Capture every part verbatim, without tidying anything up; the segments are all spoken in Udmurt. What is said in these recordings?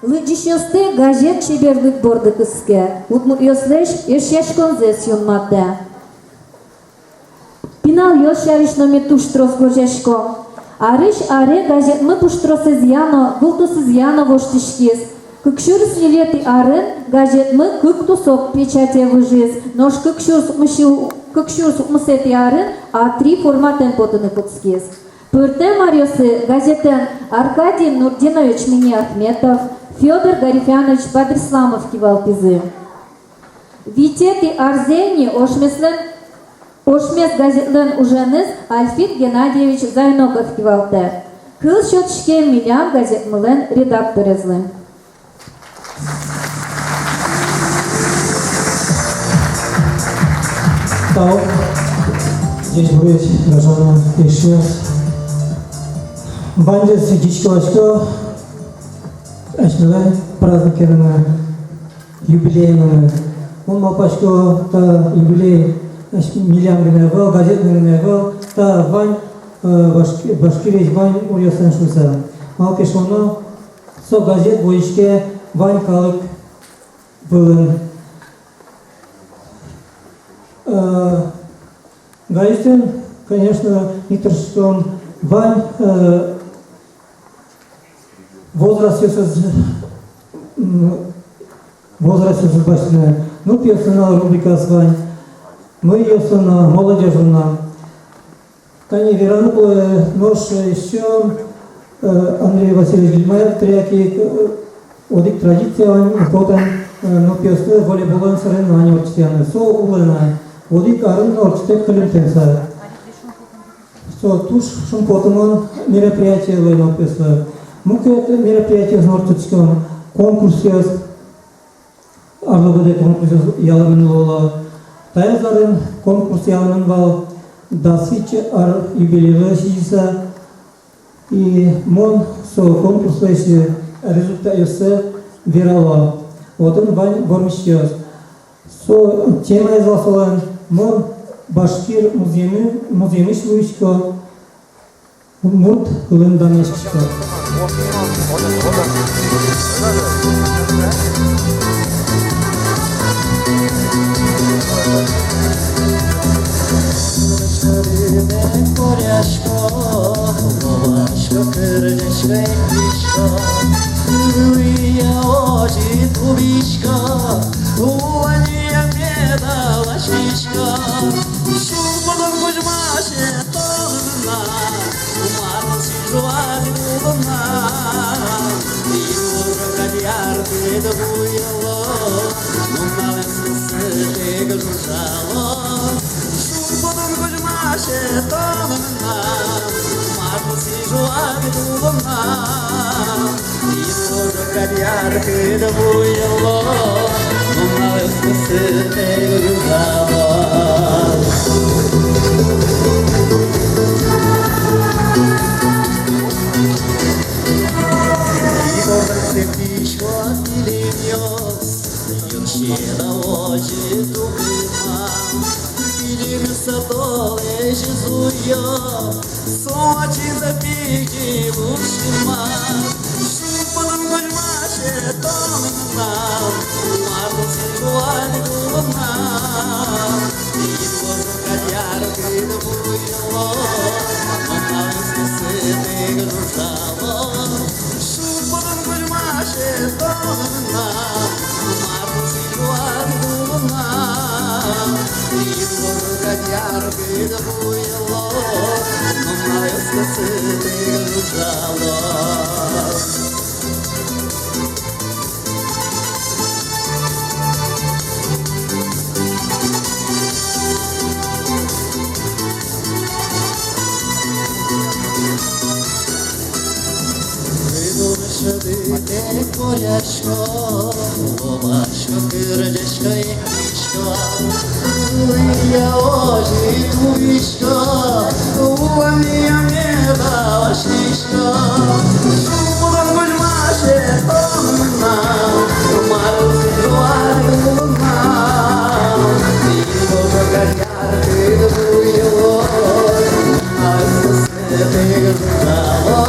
Лыдӟисьёсты газет чеберлык борды кыске, удмуртъёслэсь эшъяськонзэс юнматэ. Пиналъёс сярысь но ми туж трос гожъяськом. Арысь аре газетмы пуштросызъя но, гултусызъя но воштӥськиз. Кык сюрс ньылетӥ арын газетмы кык тусо печате выжиз, нош кык сюрс укмыс-, кык сюрс укмысэтӥ арын А три форматэн потыны кутскиз. Пӧртэм аръёсы газетэн Аркадий Нуртдинович Миниахметов, Фёдор Гарифьянович Бадрисламов кивалтӥзы. Витетӥ арзэ ини «Ошмеслэн», «Ошмес» газетлэн уженыз Альфит Геннадьевич Зайноков кивалтэ. Кыл сётӥське милям газетмылэн редакторезлы. Тау. Ӟечбуресь, гажано эшъёс. Ваньдэс ӟечкыласько асьмелэн праздникенымы, юбилеенымы. Мон малпасько, та юбилей ась-, милям гинэ ӧвӧл, газетлэн гинэ ӧвӧл, та вань, э, Башки-, Башкириысь вань гуръёслэн шуыса. Малы ке шуоно, со газет возиське вань калык вылын. Э, газетэн, конечно, ми тыршиськом вань, э, возрастъёсыз, м, возрастъёсыз басьтыны. Нылпиослэн но рубрикаос вань, мӧйыослэн но, молодёжьлэн но. Тани вераны кулэ, нош ещё, э, Андрей Васильевич Гильмаев, трияки, э, одӥг традиция вань, потэ, э, нылпиослы волейболэн соревнований ортчытъяны. Со улэ на, одӥг арын ортчытэ кылемтэмзэ. Со туж шумпотымон мероприятие луэ нылпиослы. Мукет мероприятиос но ортчытӥськом, конкурсъёс. Арлы быдэ конкурсъёс ялэмын луыло. Таяз арын конкурс ялэмын вал дас вить ар юбилейлы сӥзьыса. И мон со конкурслэсь результатъёссэ верало. Отын вань вормисьёс. Со темаез вал солэн: «Мон башкир музъемы-, музъемысь вуисько, удмурт кылын данъяськисько». Яркыт буёло, нуналъёс кысытэк ӝужало. Шумпотон кузьма сётоно мынам, мар луоз, ӝуа-а, улон-а. Инвожо кадь яркыт буёло, нуналъёс кысытэк ӝужало. Ивор сэрттӥсько килемъёс, йырсида озьы тупима. Килемъёс толэзь зуё, со ачиз пичи лулчима. Шумпотон кузьма сётоно мынам, мар луоз, ӝуа-а, улон-а. Инвожо кадь яркыт буёло, нуналъёс кысытэк ӝужало. Шумпотон кузьма сётоно мынам, мар луоз, ӝуа-а, улон-а. Инвожо кадь яркыт буёло, нуналъёс кысытэк ӝужало. Кыдылмы шӧдытэк поръясько, лобасько, кырӟасько, эктӥсько. Улӥя озьы тубисько, улӥя меда вазисько. Шумпотон кузьма сётоно мынам, мар луоз, ӝуа-а, улон-а. Инвожо кадь яркыт буёло, нуналъёс кысытэк ӝужало.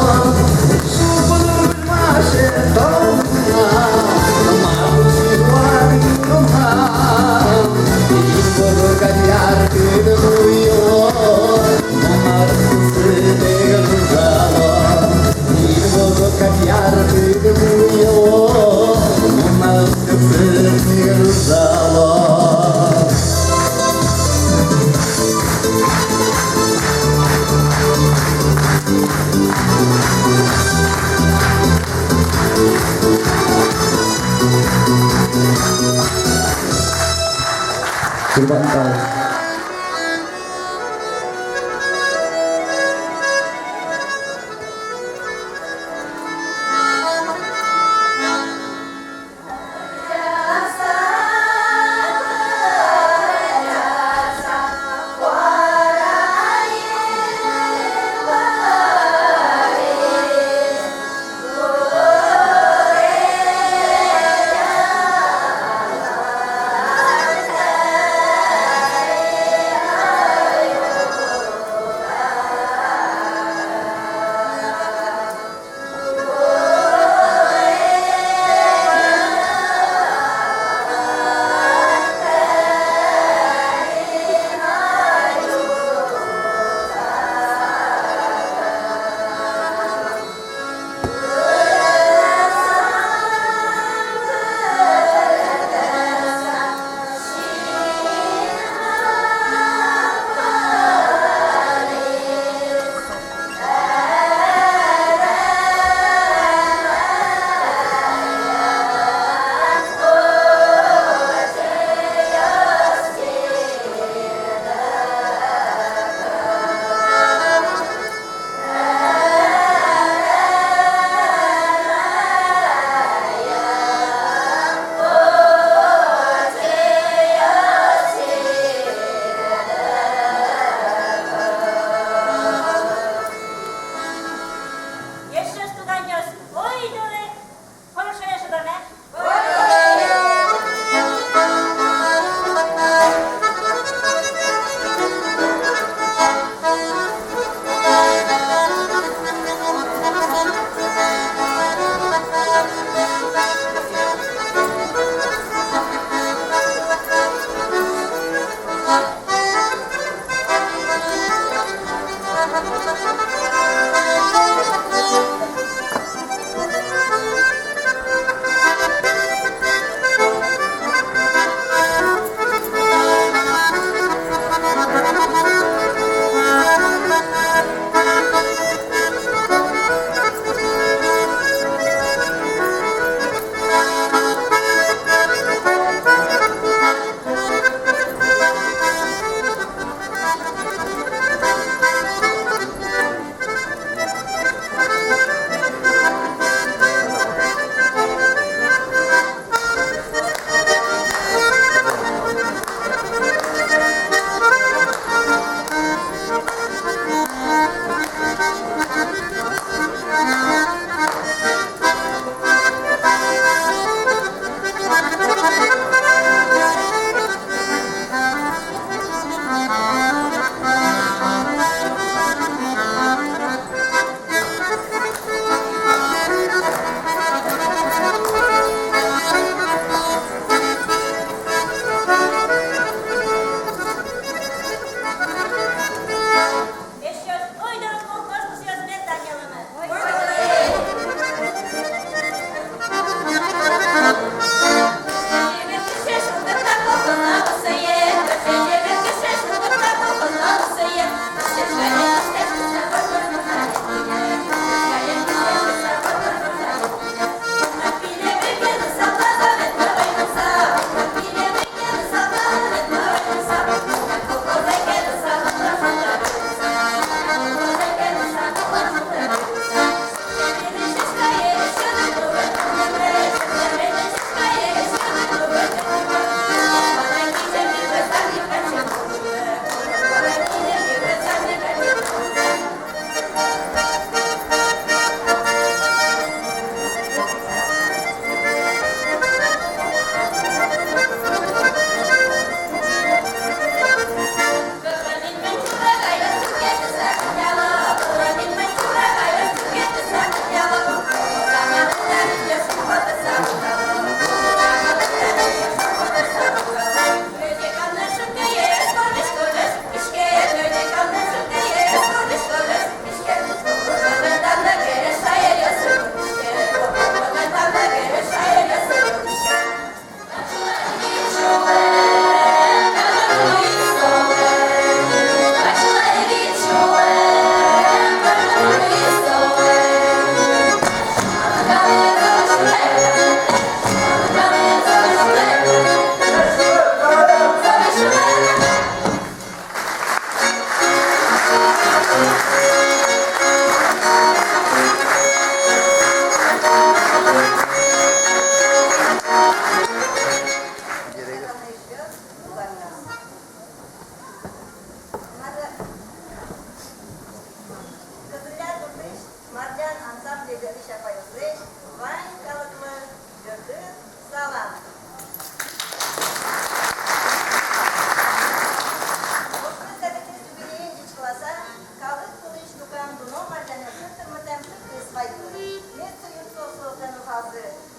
Шумпотон кузьма сётоно мынам, мар луоз, ӝуа-а, улон-а. Инвожо кадь яркыт буёло, нуналъёс кысытэк ӝужало. Инвожо кадь яркыт буёло, нуналъёс кысытэк ӝужало. Курбан тау.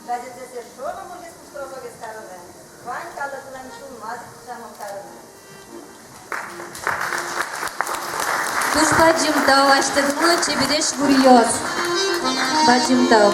Газетэз эшшо но мургес куштрослы карыны, вань калыклэн сюлмаз шамон карыны. Туж бадӟым тау, асьтэдмы чебересь гуръёс. Бадӟым тау.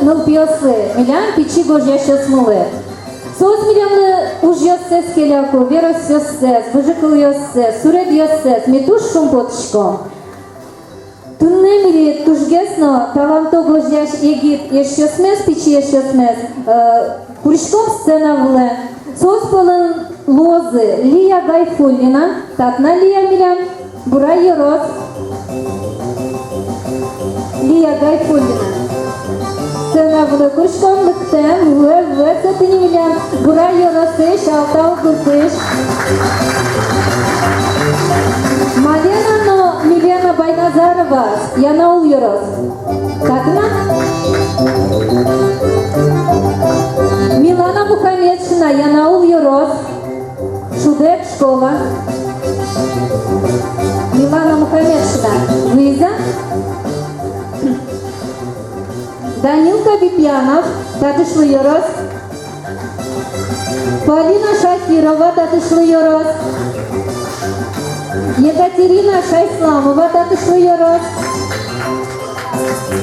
нылпиослы, милям пичи гожъясьёсмылы. Соос милемлы ужъёссэс келяко, веросъёссэс, выжыкылъёссэс, суредъёссэс, ми туж шумпотӥськом. Туннэ милям тужгес но таланто гожъясь егит эшъёсмес, пичи эшъёсмес, э, куриськом сцена вылэ. Соос пӧлын луозы Лия Гайфуллина, татын на Лия милям, Бурай ёрос. Лия Гайфуллина. Сцена вылэ куриськом, лыктэм, вуэ, вуэ со тӥни милям, Бурай ёросысь, Алтау гуртысь. Малена но Милена Байназароваос, Янаул ёрос. Татын на? Милана Мухаметшина, Янаул ёрос. Шудэк школа. Милана Мухаметшина, Луиза. Данил Кабипьянов, Татышлы ёрос. Полина Шакирова, Татышлы ёрос. Екатерина Шайсламова, Татышлы ёрос.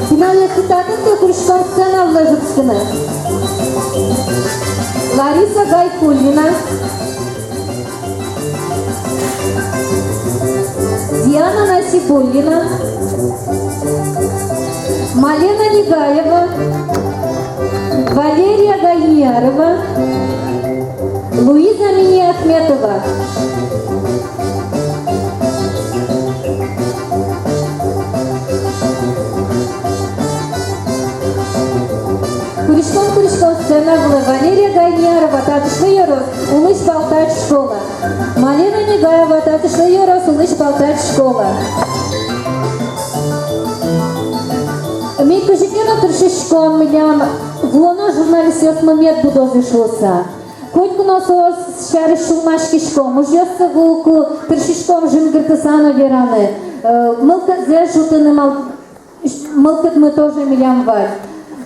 Пиналъёс, тӥ татын ке, куриськом сцена вылэ ӝутскыны. Лариса Гайфуллина. Диана Насибуллина, Малена Нигаева, Валерия Гайниярова, Луиза Миниахметова. Куриськом, куриськом сцена вылэ. Валерия Гайниярова, Татышлы ёрос, Улӥсь Балтач школа. Малена Нигаева, Татышлы ёрос, Улӥсь Балтач школа. Ми кызьы ке но тыршиськом, милям вуоно журналистъёсмы мед будозы шуыса. Котьку но соос сярысь сюлмаськиськом, ужъёссэ вуыку тыршиськом жингыртыса но вераны, э, мылкыдзэс ӝутыны мал-, мылкыдмы тоже милям вань.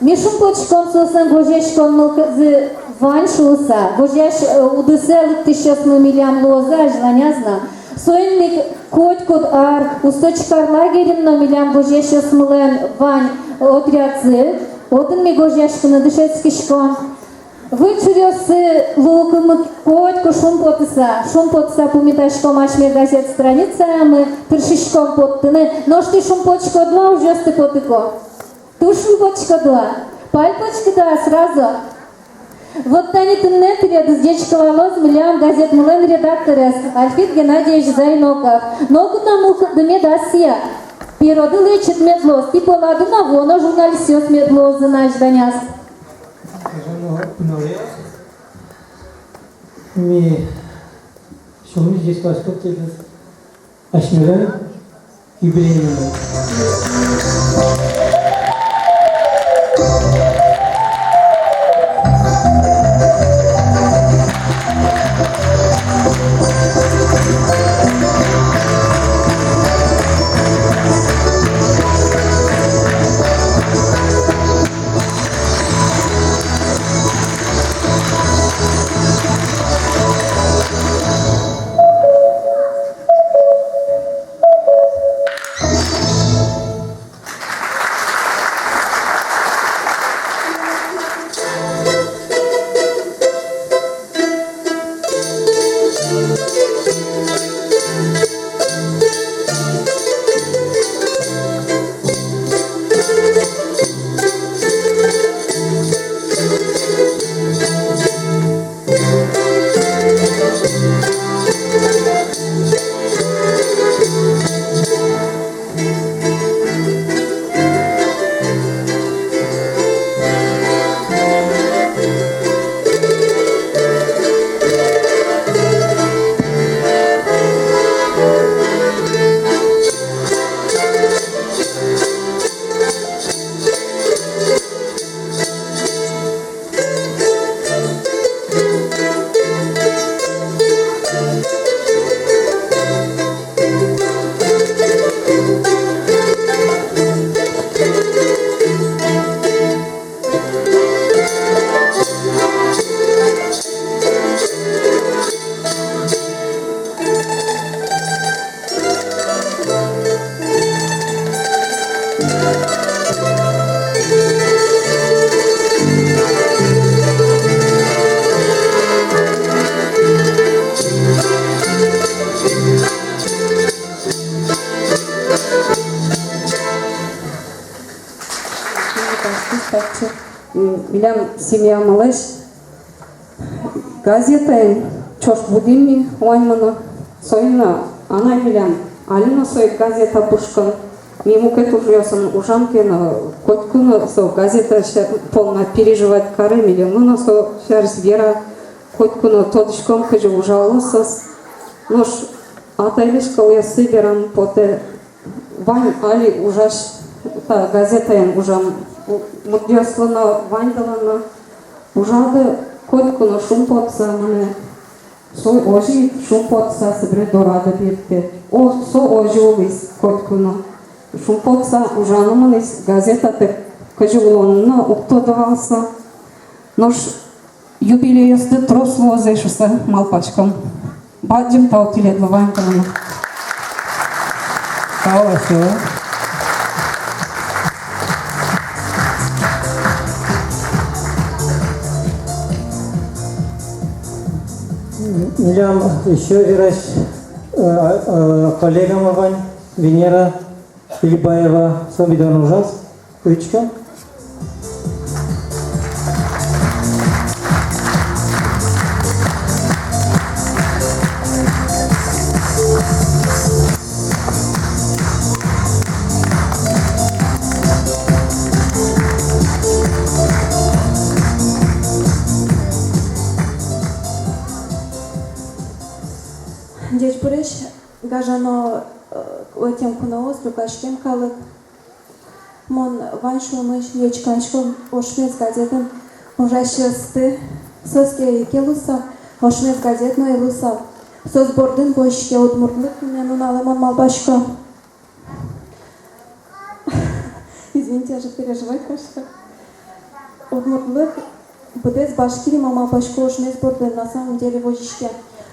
Ми шумпотӥськом, соослэн гожъяськон мылкыдзы вань шуыса, гожъясь, э, удысэ лыктӥсьёсмы милям луозы азьланяз на. Соин ик котькуд ар Усть-Очкар лагерьын но милям гожъясьёсмылэн вань отрядзы, отын ми гожъяськыны дышетскиськом. Выль чуръёссы луыку ми котьку шумпотыса, шумпотыса пумитаськом асьме газет страницаямы, тыршиськом поттыны. Нош тӥ шумпотӥськоды-а ужъёсты потыку? Туж шумпотӥськоды-а? Пальпотӥськоды-а сразу? Вот тани туннэ тӥледыз ӟечкылалоз милям газетмылэн редакторез Альфред Геннадьевич Зайноков. Ноку но мылкыдды мед ас сия. Пероды лэчыт мед луоз, тӥ пӧлады но вуоно журналистъёс мед луозы на азьланяз. Ми сюлмысь ӟечкыласьком тӥледыз асьмелэн юбилеен. Татчы, м, милям семьямылэсь газетаен ӵош будӥм ми ваньмы но. Соин но анай милям али но со ик газета пушкын. Ми мукет ужъёсын ужам ке но, котьку но со газета ся-, понна переживать каре, милемлы но со сярысь вера, котьку но тодӥськом, кызьы ужало соос. Нош атайлэсь кылъёсты верам потэ, вань али ужась та газетаен ужам у-, муртъёслы но, ваньдылы но. Ужады котьку но шумпотыса мынэ. Со озьы шумпотыса собере дорады бертэ. О, со озьы улӥз котьку но. Шумпотыса ужаны мынӥз, газетатэк кызьы улонын но уг тоды вал со. Нош юбилейёсты трос луозы шуыса малпаськом. Бадӟым тау тӥледлы ваньдылы но. Тау, Ася. Милям ещё верась, э, э, коллегамы вань, Венера Илибаева, со медам ужаз, кутском. Ӟечбуресь, гажано, э, ӧтем куноос, люкаськем калык. Мон вань сюлмысь ӟечкыласько «Ошмес» газетын ужасьёсты, соос ке ик луысал, «Ошмес» газет но ӧй луысал. Соос бордын возиське удмуртлык, туннэ нуналэ, мон малпасько. Извините, я же переживать кашка. Удмуртлык быдэс Башкирие, мон малпасько, «Ошмес» бордын на самом деле возиське.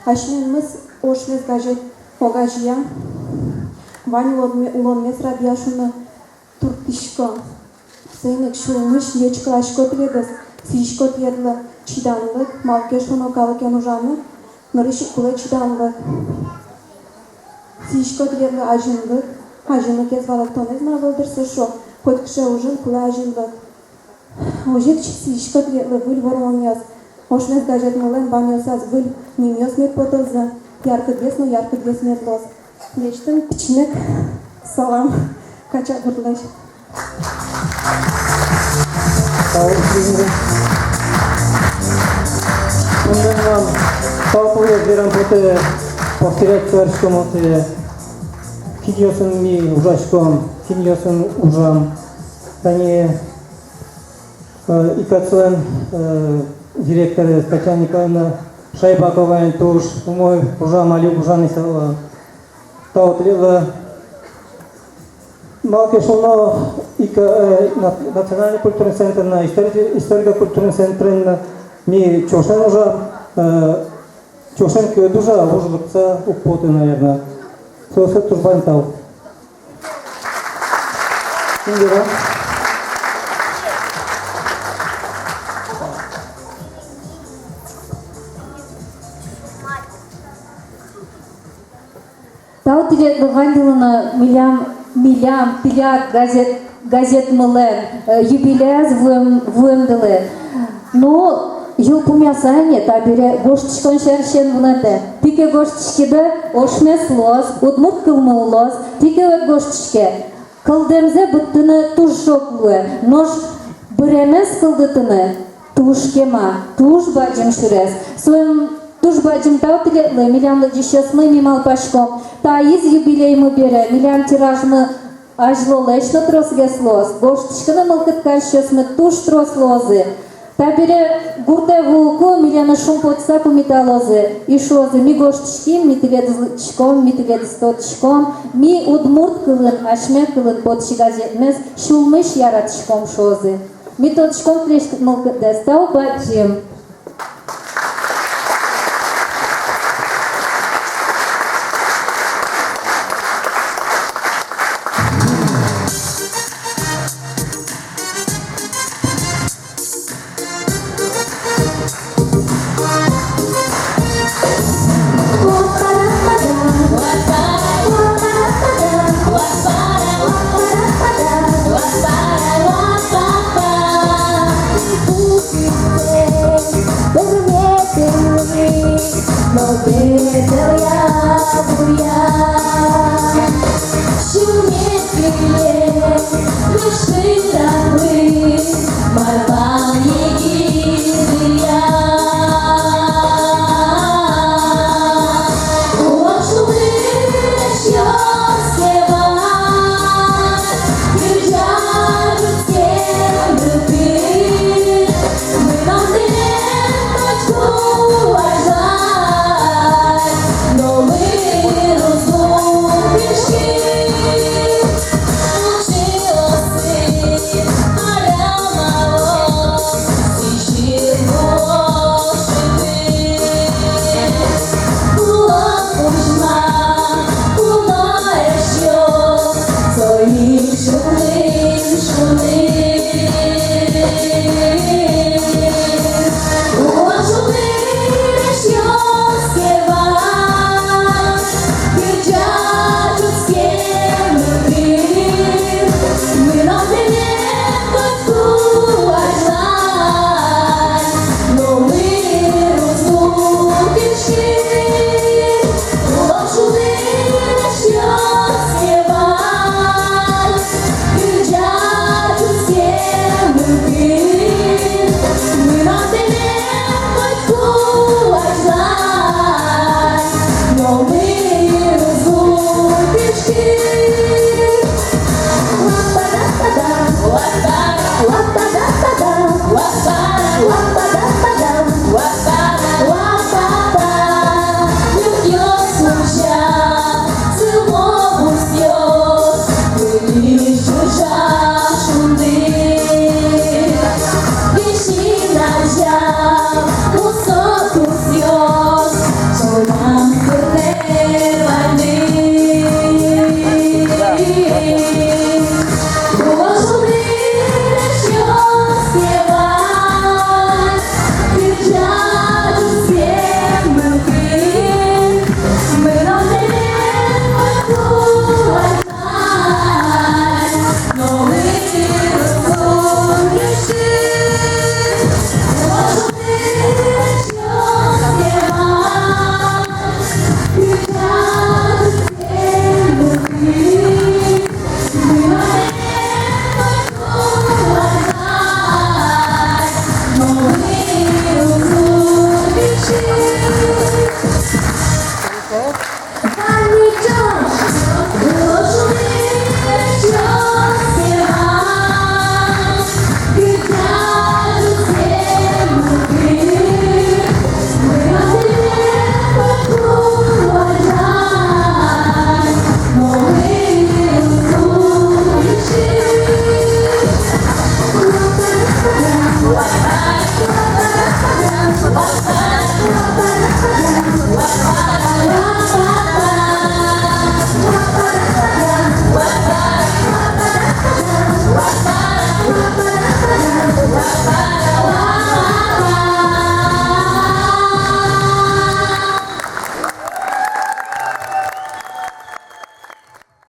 Асьмемыз «Ошмес» газет огазея вань улонме-, улонмес радъя шуыны турттӥсько. Соин ик сюлмысь ӟечкыласько тӥледыз, сӥзисько тӥледлы чиданлык, малы ке шуоно калыкен ужаны нырысь ик кулэ чиданлык. Сӥзисько тӥледлы азинлык, азинлыкез валэктонэз но ӧвӧл дыр, со шуо, котькыӵе ужын кулэ азинлык. Озьы ик сӥзисько тӥледлы выль вормонъёс, «Ошмес» газетмылэн ваньёсаз выль нимъёс мед потозы, яркытгес но яркытгес мед луоз. Лэсьтым пичинек салам Качагурлэсь. Тау, Венера. Туннэ мынам тау кылъёс верам потэ, повторять кариськом потэ, кинъёсын ми ужаськом, кинъёсын ужам. Тани э, ИКАЦлэн, э, директорез Татьяна Николаевна Шайбаковаен туж умой ужам, али ужаны со, э, тау тӥледлы. Малы ке шуоно ИКА, э, на-, Национальный культурный центр но, истори-, историко-культурный центрын но ми ӵошен ужам, э, ӵошен ке уд ужа, уж лыктыса уг поты, наверно. Соослы туж бадӟым тау. Индира. Тау тӥледлы ваньдылы но милям, милям, тӥляд газет, газетмылэн, э, юбилеяз вуэм-, вуэмдылы. Ну, йылпумъяса ини, табере гожтӥськон сярысен вунэтэ. Тӥ ке гожтӥськиды, «Ошмес» луоз, удмурт кылмы улоз, тӥ ке уд гожтӥське, кылдэмзэ быдтыны туж шок луэ, нош быремез кылдытыны туж кема, туж бадӟым сюрес. Соин туж бадӟым тау тӥледлы, милям лыдӟисьёсмы, ми малпаськом, таиз юбилеймы бере милям тиражмы азьлолэсь но тросгес луоз, гожтӥськыны мылкыд карисьёсмы туж трос луозы. Табере гуртэ вуыку милемыз шумпотыса пумиталозы и шуозы: «Ми гожтӥським, ми тӥледыз лыдӟиськом, ми тӥледыз тодӥськом, ми удмурт кылын, асьме кылын потӥсь газетмес сюлмысь яратӥськом», — шуозы. Ми тодӥськом тӥлесьтыд мылкыддэс. Тау бадӟым.